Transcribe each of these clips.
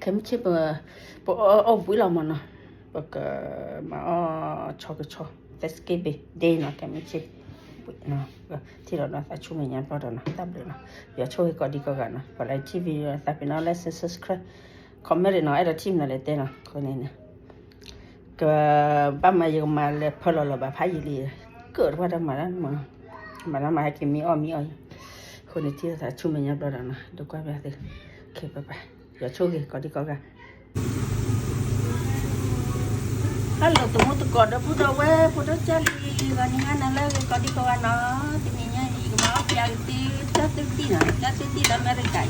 ခဲမုၢ်ဆ့ၣ်ပ, ပအီၣ်ဘှံးလီၤမးနီၤ, ပကမၤအီၣ်ဆီကဆီ, Thanksgiving Day နီၤ, ခဲမုၢ်ဆ့ၣ်, ထံၣ်လီၤဒီးသးဆူမဲာ်ညါဘျီဒီးနီၤ, တၢ်ဘျုးနီၤ, ယွၤဆိၣ်ဂ့ၤကိးဒံကိးဂၤနီၤ, ပှၤလၢထံၣ် video သးပ့ၤနီၣ် like subscribe, comment နီၤ, အဲၣ်ဒိးထံၣ်မနုၤလဲၣ်တဲနီၤ, အဃိန့ၣ်န့ၣ် ကဘၣ်မၤယကမၤလဲၤဖၢလီၤလီၤဘၣ်ဖးယံာ်လံ, ကၢၣ်တပှၢ်တၢ်မၤတၢ်မၤ, မၤတၢ်မၤဟဲက့ၤမံအီၣ်မံအီၣ်, အဃိန့ၣ်ထံၣ်သးဆူမဲာ်ညါဘျီဒီးနီၤ, ဒိကွၢ်ပျးသု, ခဲပပၢ်, ယွၤဆိၣ်ဂ့ၤကိးဒံကိးဂၤ Hello တံၤသကိးဒီပုၢ်ဒီဝဲၢ်ဖိဒိၣ်ကၢ်လံၤ ဂီၤနံၤဟါနၤလၢအဂ့ၤကိးဒံကိးဂၤနီၤ, တနံၤညါအံၤ ယကမၤအီၣ်ပျးက့ၤသု တၢ်သူၣ်ဒံၣ်နီၤ, တၢ်သူၣ်ဒံၣ်လၢအမဲရကၤအံၤ,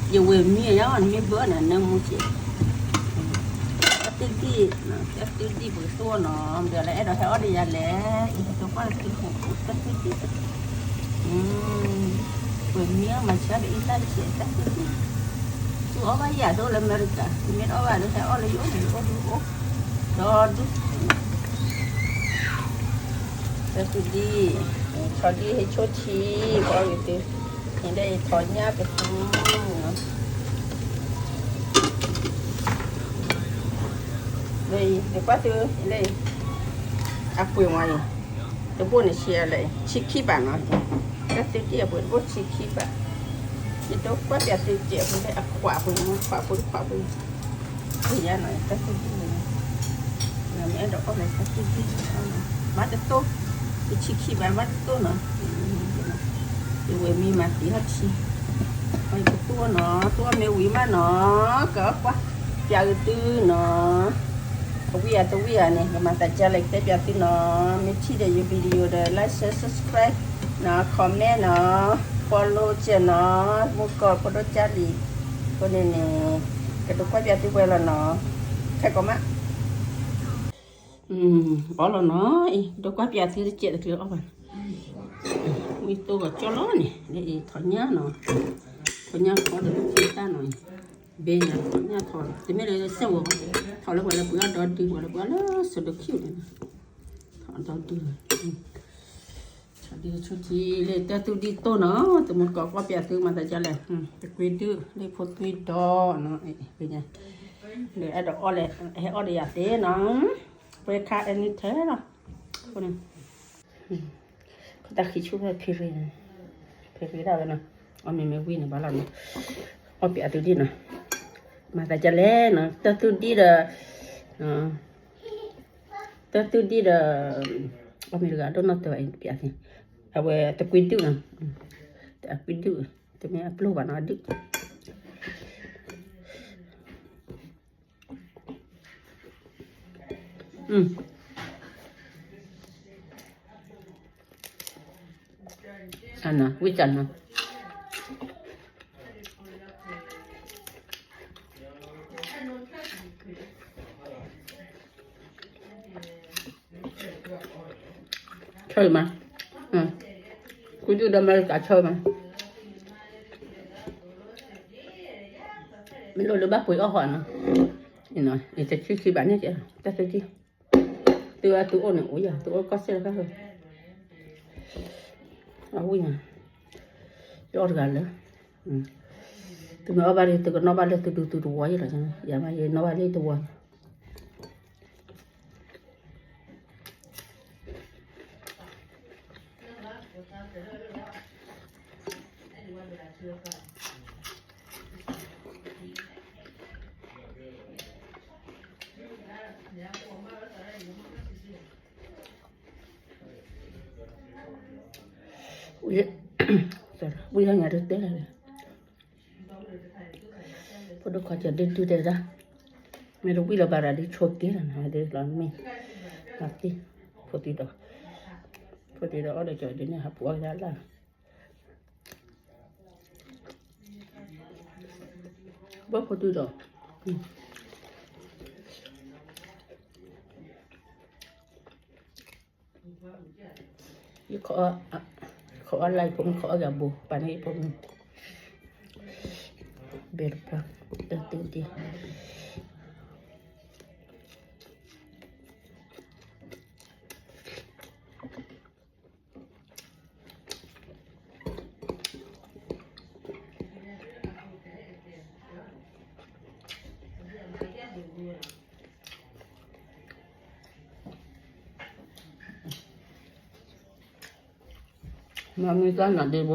ယဝဲၢ်မံယါအီၤ နမ့ၢ်ဘၢနၤ နၢမူက့ၤ, တၢ်သူၣ်ဒံၣ်, တၢ်သူၣ်ဒံၣ်ပကသူအီၤနီၤ, ဒီးလၢအဲၣ်ဒိးဟဲအီၣ်ဒီးယၤလဲၣ်, ယကတိၤကွၢ်လၢသုဟူး တၢ်သူၣ်ဒံၣ် ဝဲၢ်မံအီၤမၤဆါဒီးအံသၣ်တကဲး တၢ်သူၣ်ဒံၣ်, သူအီၣ်ဘၣ်ယၤတအိၣ်လၢအမဲရကၤ, တမ့ၢ်တအီၣ်ဘၣ်လၢဟဲအီၣ်လၢယအိၣ်န့ၣ် ယအိၣ်ဒုအိၣ်, ဒီဒူၣ်, တၢ်သူၣ်ဒံၣ်, ဆီဒံၣ်ဟ့ၣ်ဆိထံ, ပအီၣ်ဂ့ၤသု, အံၤလၢအံၤထီၣ်ညၣ်ကသူ လၢအံၤ နကွၢ်သု လၢအံၤ အပှ့ၤမးအံၤ, တဘိၣ်န့ၣ်ဆံးအါလဲၣ်, ဆံခံဘးနီၤ, တၢ်သူၣ်ဒံၣ်အပှ့ၤတဘိၣ်ဆံခံဘး, ယဒိကွၢ်ပျးသုကဲးအပှ့ၤလၢ အခွးပှ့ၤမး ခွးပှ့ၤခွးပှ့ၤ, ပှ့ၤယါနီၤ တၢ်သူၣ်ဒံၣ်န့ၣ်, မ့ၢ်အဲၣ်ဒိးအီၣ်လၢတၢ်သူၣ်ဒံၣ်, မၤတတိၢ်, ယဆံခံဘးမၤတတိၢ်နီၤ, ယဝဲၢ်မံမၤသံဟီၣ်ထံ, ယကသူအီၤနီၤ သူအီၤမ့ၢ်ဝံၤမးနီၤ, ကကွၢ်ပျးက့ၤသုနီၤ, တဝံၣ်ဧါတဝံၣ်ဧါန့ၣ် ကမၤသးဒ်လဲၣ်ကတဲပျးသုနီၤ, မ့ၢ်ထံၣ်ဒီးယ video ဒီး like share subscribe နီၤ comment နီၤ follow ကနီၤ, မူကီၢ်ဖိဒိၣ်ကၢ်လံၤ, အဃိန့ၣ်န့ၣ် ကဒိကွၢ်ပျးသုဝဲလီၤနီၤ, ခဲကိးမး အီၣ်လီၤနီၤ, အံၤ ဒိကွၢ်ပျးသုတကဲးတကျၢၤအီၣ်ဘၣ်, ဝံသိဂီၤကၠီလီၤန့ၣ် လၢအံၤထီၣ်ညၣ်နီၤ, ထီၣ်ညၣ်ခီဒီးတၢ်နီၤ, ဘဲညါထီၣ်ညၣ်ထီၣ် တမ့ၢ်လၢစဲဝီၤ, ထီၣ်လၢပှၤလၢပှ့ၤအီၣ်ဒီဒု ပှၤလၢပှ့ၤအီၣ်လၢစီၤဒိးခံန့ၣ်, ထီၣ်ဒီဒု, ဆီဒံၣ်ဆိထံ လၢတၢ်သူၣ်ဒံၣ်တိၢ်နီၤ, တမူတကိးကွၢ်ပျးသုမၤသးဒ်လဲၣ်, တကွ့ဒုၣ် လၢဖိသွံဒီနီၤ, လၢအဲၣ်ဒိးအီၣ်လဲၣ် ဟဲအီၣ်ဒီးယၤသ့နီၤ, ပှဲၤခါ anytime လီၤ, အဃိန့ၣ် တၢ်ဃံဆူၣ်ဖဲ ဖံရံ, ဖံရံဒၣ်ဝဲနီၤ, အီၣ်မ့ၢ်မ့ၢ်ဝံၤန့ၣ်ဘၣ်လီၤနီၤ, အီၣ်ပျးသုဒံၣ်နီၤ, မၤသးဒ်လဲၣ်နီၤ တၢ်သူၣ်ဒံၣ်ဒီး, တၢ်သူၣ်ဒံၣ်ဒီး, အီၣ်မ့ၢ်တဂၤဒိၣ်နီၢ်တၢ်အံၤပျးသ့, အဝဲတကွံဒုၣ်နီၤ, တကွံဒုၣ်, တမ့ၢ်အပျိၢ်ဘၣ်နီၤ ဒုၣ် ဝံၣ်တၢ်နီၤ, ဆၢမး, ကွံဒုၣ်ဒီးအမဲရကၤဆၢမး, မ့ၢ်လိၣ်လၢဘၣ်ပှ့ၤအီၣ်ဃီနီၤ, ယတဆံခံဘၣ်န့ၣ်ကဲ, တၢ်သူၣ်ဒံၣ်, သုသုအိၣ်န့ၣ်အိၣ်ယၤ သုအိၣ်ကီၢ်စဲၣ်တခါ, အဝံၣ်, ယအီၣ်တဂၤလၢ, သုမ့ၢ်အီၣ်ဘၣ်လၢသုကနီၣ်ဘၣ်လၢသုဒူသုသဝီယဲလီၤ, ယၤမးယနီၣ်ဘၣ်လၢတဝီ ဝံၣ်ညါတတဲလၢ, ဖိဒိၣ်ခွါကဒုဒုတဲဒၣ်, မ့ၢ်တဝံၣ်လီၤဘၣ်ရၤဒုဆိက့လီၤနၤ ဒ်လီၤမ့ၢ်, ဖိသံဒီး, ဖိသံဒီးအီၣ်ဒီးကၠီဒ်န့ၣ် ဟးပူၤအီၣ်ကဒါလၢ်, ဘၣ်ဖိသံဒီး ယခီအီၣ်လၢယဖိမုၣ်ခီအီၣ်ယၤဘိ ပာ်န့ၢ်ယဖိမုၣ်, ဘဲတပှၢ်, တၢ်သူၣ်ဒံၣ်. မ့ၢ်သးနၤဒ့ဘိ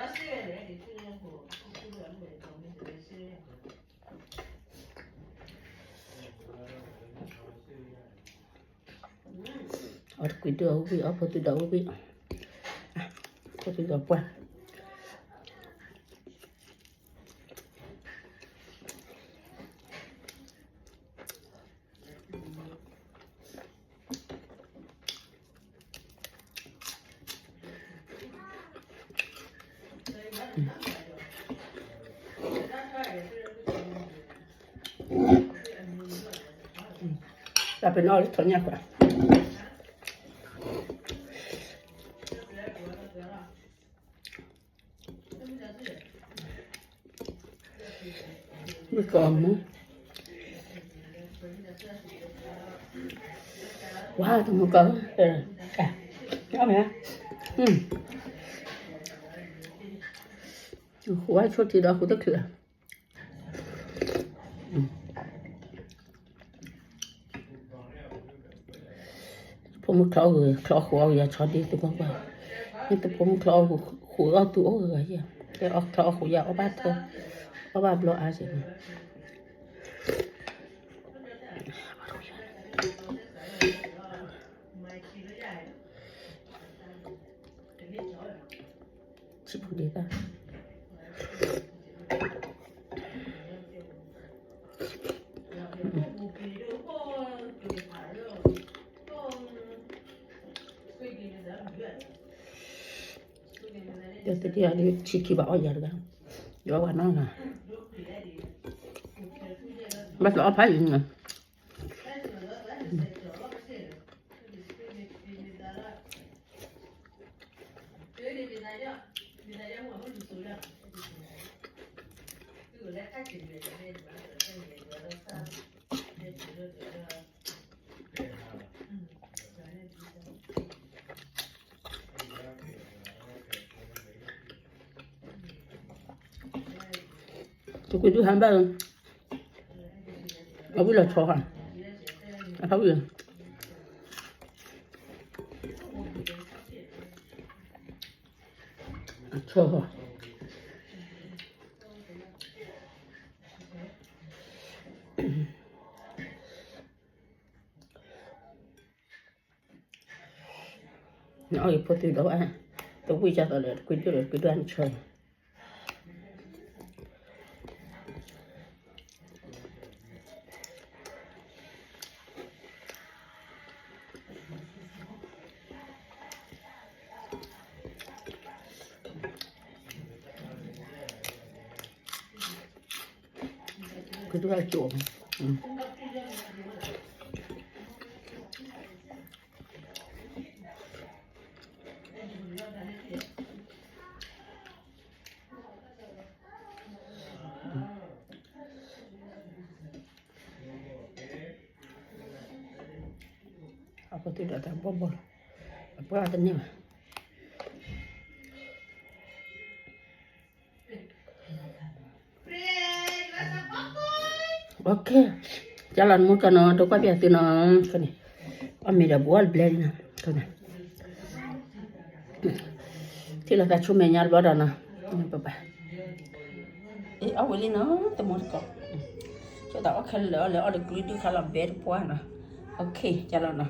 ဒီး အီၣ်တကွံဒုအူဝံၣ် အီၣ်ဖိသုဒီးအူဝံၣ် ဖိသုဒီးပှၢ် တၢ်ပနီၣ်လၢထီၣ်ညၣ်ခွါ မုၣ်ကီၢ်မူ ဝါ တမုၢ်ကီၢ် အီၣ်မ့ၢ် ဃုအီၣ်ဆိတံၢ်ဒီးဃုတချုး ဖိမုၣ်ချီအီၣ်ဂ့ၤ ချီအီၣ်ဃုအီၣ်ဂ့ၤ ယၤဆီဒ့သုကွၢ်ကွၢ်, မ့ၢ်တဖိမုၣ်ချီအီၣ်ဃုအီၣ်သုအိၣ်ဂ့ၤဂၤယဲ, တဲအီၣ်ချီအီၣ်ဃုယၤ အီၣ်ဘၣ်ထၢ, အီၣ်ဘၣ်ဘျီအါစ့ၢ်ကီး ဆံးပူၤဒံးတၢ် ဒီးတဒံၣ်အီၤဒ်ဆံးခံဘၣ်အီၣ်ယၤတဂၤ, ယအီၣ်ဝဲနီၢ်နီၢ်, ဘၣ်သးအီၣ်ဖးယံၤနီၤ တကွံဒုဟါဘၣ်, အဝံၣ်လီၤဆီဃါ, အဖးဝံၣ်, ဆီဃါ နအီၣ်ယဖိသုဒီး, တဝံၣ်ကသိးလၢတကွံဒုဒီးတကွံဒုဟါနဆီ ကဒုၣ်အကၠိၣ်, အဖိသုဒီးတၢ်ဘီၣ်ဘီၣ်လီၤ, အပှၢ်တန့ၢ်ဘၣ် ကလီၤနမူကနီၤ တကွၢ်ပၠးသုနီၤ, အီၣ်မ့ၤဒီးဘူးအီၣ်တဘျဲၣ်လံနီၤ, ထံၣ်လိာ်သးဆူမဲာ်ညါတဘျီဒီးနီၤ, ပပၢ်, အီၣ်ဝဲလံနီၤ တမူတကိး, ကသးအီၣ်ခဲလၢာ်အီၣ်လၢအီၣ်တကလုာ်ဒုၣ်ခါလီၤဘဲတပှၢ်နီၤ, ကလီၤနီၤ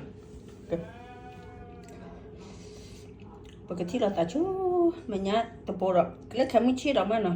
ပကထံၣ်လိာ်သးဆူမဲာ်ညါတဘျီဒီး လၢခဲမုၢ်ဆ့ၣ်ဒီးမးနီၤ,